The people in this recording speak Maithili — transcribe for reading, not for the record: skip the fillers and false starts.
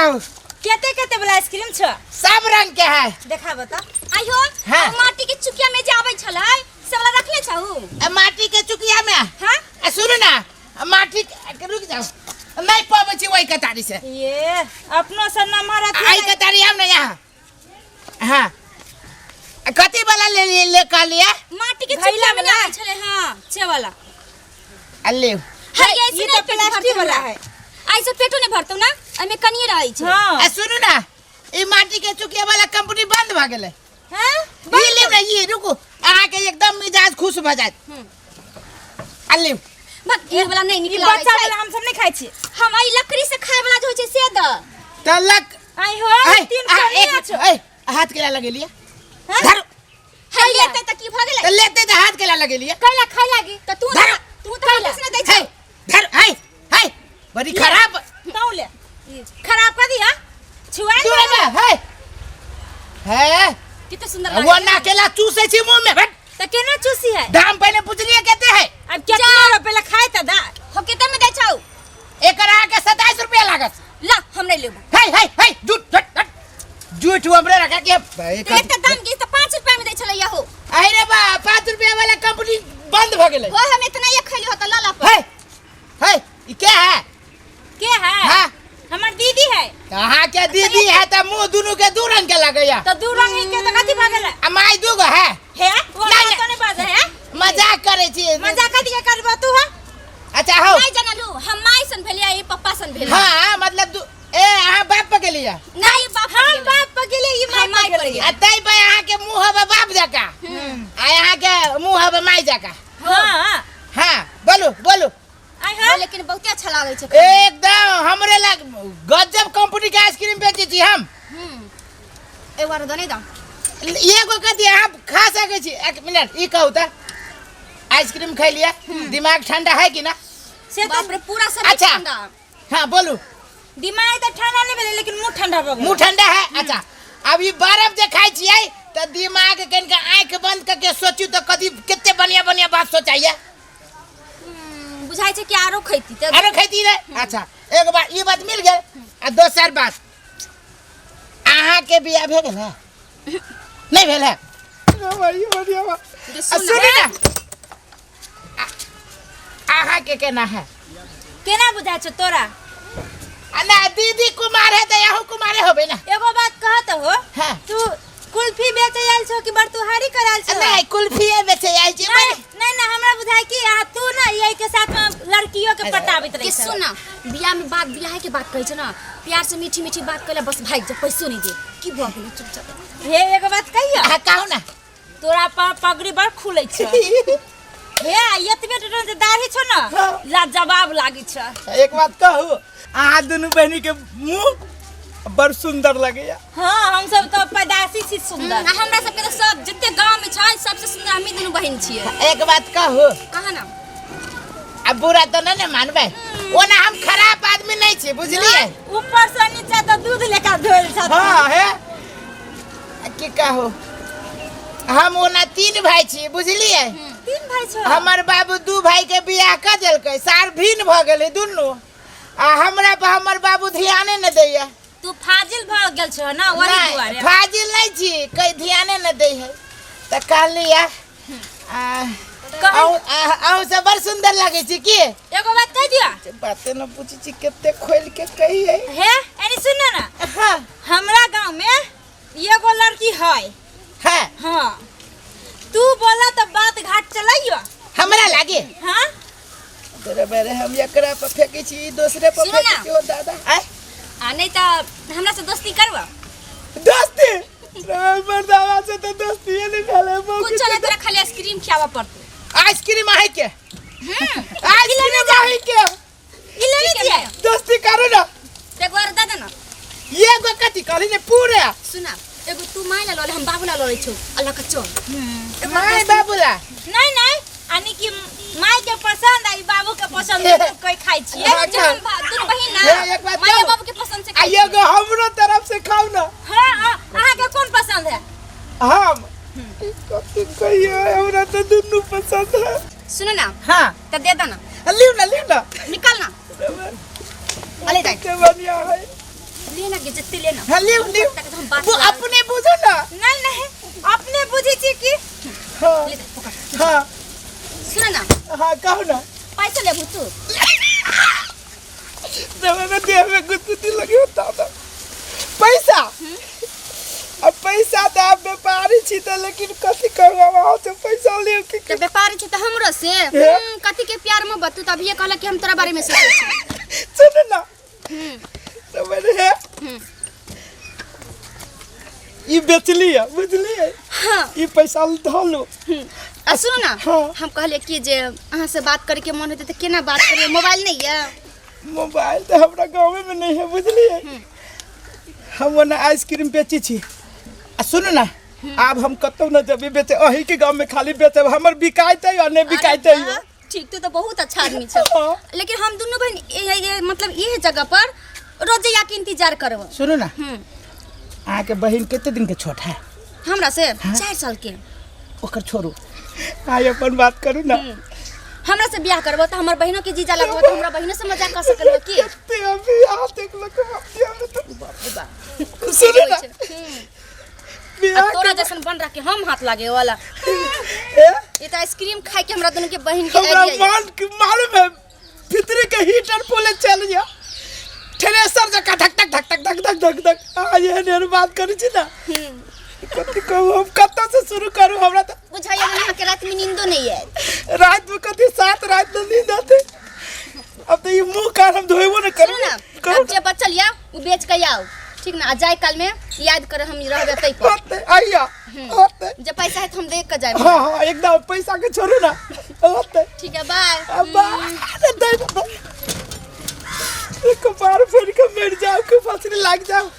आउ। केते केते वाला आइसक्रीम छ? सब रंग के है। देखा बता। आइयो। हाँ। माटी के चुकिया में जे आबै छलै से वाला रखले छहु? आ, माटी के चुकिया में। हाँ। आ, सुनू ना, माटी के रुक जाओ, नहीं पाबै छी ओहि कतारी से। ये अपनो से नमहर अथी। आई कतारी आब ना यहाँ। हाँ, कथी वाला ले ले ले कहलिए? माटी के घैला चुकिया में वाला? आबै छलै। हां, से वाला। आ ले। है, ऐसे ई नहीं तो पेट प्लास्टिक भरतौ वाला हमरा। है। ऐसे पेटो नहीं भरतौ ना, एमे कनिए रहै छै। हाँ। आ सुनू ना, ई माटी के चुकिया वाला कंपनी बंद भ गेलै। हाँ? ई लेब ना, ई रुकू, अहाँके एकदम मिजाज खुश भ जायत। आ लेब। बक, ई वाला नहीं नीक ई लागै बच्चा छै। वाला हम सब नहीं खाइ छी। हम ई लकड़ी से खाय वाला जे होइ छै से द। तऽ लक आई हो। ऐ, तीन आ, सौ एक नहीं छो। ऐ, हाथ केला लगेलिए? हाँ? धरो। है, लेते त की भ गेलै? तऽ लेते तऽ हाथ केला लगेलिए? कैला खाय लागी त तू धरो। तू त हमरा से दै है छै। धर, है है बड़ी खराब। तौ ले, खराब कर दिया छुआ। दूर है है है। किते सुंदर वो लागै। ना केला चूसे छी मुंह में, हट। त केना चूसी है? दाम पहले पूछलिए केते है? अब कितना रुपए ला खाए त दा। हो, केते में दै छौ? एकर अहाँके 27 रुपया लागत। ला, हम नहीं लेबो। है है है, झूठ झूठ झूठ झूठ हमरे रखा के। त एक त दाम की त 5 रुपया में दै छलै यहो। अरे बा, 5 रुपया वाला कंपनी बंद भ गेलै। हो, हम इतना ये खैली हो त ला ला पर। है है, ई के है? के है? हाँ। हमर दीदी है। त अहाँ के दीदी है त मुंह दुनू के दू रंग के लगैया। त दू रंग के त कथी भ गेलै? आ माय दू गो है। हे, वो नहीं, तो नहीं बाजे है। मजाक करे छी। मजाक कथी के करबो तू? हा। अच्छा हो। माय जनलू, हम माय सन भेलिया, ई पप्पा सन भेलिया। हाँ, मतलब दू ए अहाँ बाप पर गेलिया? नहीं, बाप पर हम गेलियै। बाप पर गेलियै, ई माय हम माय पर पर गेलियै। आ तै पर अहाँ के मुंह हबे बाप जका आ अहाँ के मुंह हबे माय जका। हाँ। हाँ, बोलू बोलू। आइ हो। लेकिन बहुते अच्छा लागै छै। एकदम हमरे लग गजब कंपनी के आइसक्रीम बेचै छी हम। एगो आरो दने दा। एगो कथी, अहाँ खा सकै छी। एक मिनट, ई कहू त आइसक्रीम खैलिए दिमाग ठंडा है कि ना? से बाप तो रे, पूरा शरीर अच्छा। ठंडा। हाँ, बोलू। दिमाग तऽ ठंडा नहीं भेलै, लेकिन मुंह ठंडा भऽ गेल। मुंह ठंडा है। अच्छा, अब ई बर्फ जे खाइ छियै तऽ दिमाग कनिका आँखि बंद करके सोचू तऽ कथी कते बढ़िया बढ़िया बात सोचाइए। बुझाइ छै कि आरो खैती तऽ। आरो खैती रे। अच्छा, एक बार ई बात मिल गेल आ दोसर बात, अहाँके बियाह भए गेल है? नहीं भेल है? बढ़िया बा। जे आ, सुन। सुनू ना, अहाँके केना है? केना बुझाइ छौ तोरा? आ ना, दीदी कुमार है तऽ अहूँ कुमारे होबै ना। एगो बात कहत हो। हाँ। तू कुल्फी बेचे आयल छो कि बरतुहारी करायल छो? नहीं, कुल्फी बेचे आयल छी। नहीं नहीं नहीं, हमरा बुझाय कि आ तू ना यही के साथ में लड़कियों के पटाबैत कि रही छो। सुन ना, बियाह में बात, बियाह के बात कहै छै ना, प्यार से मीठी मीठी बात कहला, बस भागि जा, पैसो नहीं दे की भऽ गेलै, चुपचाप। हे, एगो बात कहियो। हाँ, कहू ना। तोरा पर पगड़ी बड़ खुलै छो। हे, एतबे टटन जे दाढ़ी छो ना, हाँ। लाजवाब लागै छो। एक बात कहू, अहाँ दुनू बहिनी के मुंह बड़ सुंदर लगैया। हाँ, हम सब तो पैदासी छी सुंदर। आ हमरा सबके तऽ सब जते गांव में छै सबसे सुंदर हमही दुनू बहिन छियै। एक बात कहू। कहा ना। अब बुरा तो नहीं ना मानबै? ओना हम खराब आदमी नहीं छी, बुझलिए? ऊपर से नीचा तो दूध लेकर धोल छ। हाँ हे। की कहू, हम ओना तीन भाई छी, बुझलिए? तीन भाई छो? हमर बाबू दू भाई के बियाह कऽ देलकै, सार भिन्न भऽ गेलै दुनू, आ हमरा पर हमर बाबू ध्याने न दैया। तू फाजिल भऽ गेल छो ना, वही नहि, दुआरे। फाजिल नहीं छी, कहीं ध्याने न दै है तऽ कहलियै अहूँ सब बड़ सुंदर लागै छी की। एगो बात कह दिया। बाते न पूछै छी कते खोल के कहियै। हे, एनी सुन ना। हाँ। हमरा गांव में एगो लड़की है। हाँ। हाँ, तू बोला तो बात घाट चलाइयो। हमरा लागे? हाँ। तोरा बारे हम एकरा पर फेकै छी, दोसरे पर सुनो ना। फेकै छी। ओ दादा। आय। आ नहीं तऽ हमरा से दोस्ती करबा? दोस्ती रे मर्दावा से तो दोस्ती नहीं भेलै। कुछ नहीं, तोरा खाली आइसक्रीम खियाबऽ पड़तौ। आइसक्रीम आहे के? आइसक्रीम आहे के? ई ले लीजिए। दोस्ती करू ना। एगो आर दे दे ना। एगो कथी कहली ने पूरे। सुना, एगो तू my ला लले, हम बाबू ला लले छौ, अल्लाह के चल। माय बाबूला? नहीं नहीं, यानी कि माय के पसंद आई बाबू के पसंद नहीं, तो कोई खाई छिए। हाँ, जब हम दुनू बहिन ना, हे, एक बात माय कहू। बाबू के पसंद से आ खाइ छियै। एगो हमरो तरफ से खाउ ना। हाँ, हाँ, अहाँ के कौन पसंद है? हम कथी कहिए, हमरा तो दुनू पसंद है। सुनो ना। हाँ। तो दे दे ना। लिउ ना, लिउ ना। निकाल ना। अले जाए। कते बढ़िया है। ले ना गे जते ले ना। हाँ लियो लियो। तक हम बात वो अपने बुझो ना। नहीं नहीं, अपने बुझी छी की। हाँ। ले दे, पकड़। हाँ। सुन ना। हाँ कहू ना। पैसा लेबू तू? जब मैं देह में गुदगुदी लगी होता था पैसा। अब पैसा तो आप व्यापारी छी तो, लेकिन कथी कहू अब अहाँ से पैसा लेब कि तो व्यापारी छी त हमरो से हे? कथी के प्यार मोहब्बत? तू त अभिये कहला कि हम तोरा बारे में सोचै छी। सुन ना, तो मैंने है ई बेचली है, बुझलिए? हाँ। ई पैसा धऽ लो। आ सुनू ना। हाँ। हम कहलिए कि जे अहाँ से बात करे के मन होते त केना बात करिए? मोबाइल नहीं है? मोबाइल तो हमरा गाँवे में नहीं है, बुझलिए? हम ओना आइसक्रीम बेची छी। आ सुनू ना, आब हम कतौ न जेबै बेचे, अही के गाँव में खाली बेचब। हमर बिकायतै और नहीं बिकायतै। अरे वाह, ठीक, तू तो बहुत अच्छा आदमी छ। हाँ। लेकिन हम दुनू बहन ये मतलब ये जगह पर रोजे आके इंतजार करब। सुनू ना, अहाँके बहिन कते दिन के छोट है? हमरा से 4 साल के। ओकर छोड़ू, आइ अपन बात करू ना। हमरा से बियाह करबो त हमर बहिनो के जीजा लगबो त हमरा बहिनो से मजाक कर सकल की? कते अभी यहाँ देख लक बाप रे। सुनू ना, बियाह आ तोरा जैसन बन रख के हम हाथ लागे वाला। ए? ये तो आइसक्रीम खाए के हमरा दोनों के बहिन के हमरा आइडिया। मन के मालूम है, भीतरी के हीटर पोले चल जा थ्रेसर जका धक धक धक धक धक धक धक धक। आ ये नेर बात करै छी ना, कथी कहू, हम कतऽ से शुरू करू? हमरा तऽ बुझाइए ना के रात में नींदो नहीं है। रात में कथी, 7 रात में नींद आते। अब तो ये मुंह कान हम धोएबो न करू। सुनो ना। कहू। अब जे बचल या उ बेच के आओ, ठीक ना? आ जाए काल में याद कर, हम रहबे तै पर। होते आइया होते। जब पैसा है तो हम देख के जाए। हाँ हाँ, एकदम पैसा के छोड़ू ना, होते। ठीक है, बाय। अब अरे दे दे, एक बार फिर के मर जाओ के फांसी लाग जाओ।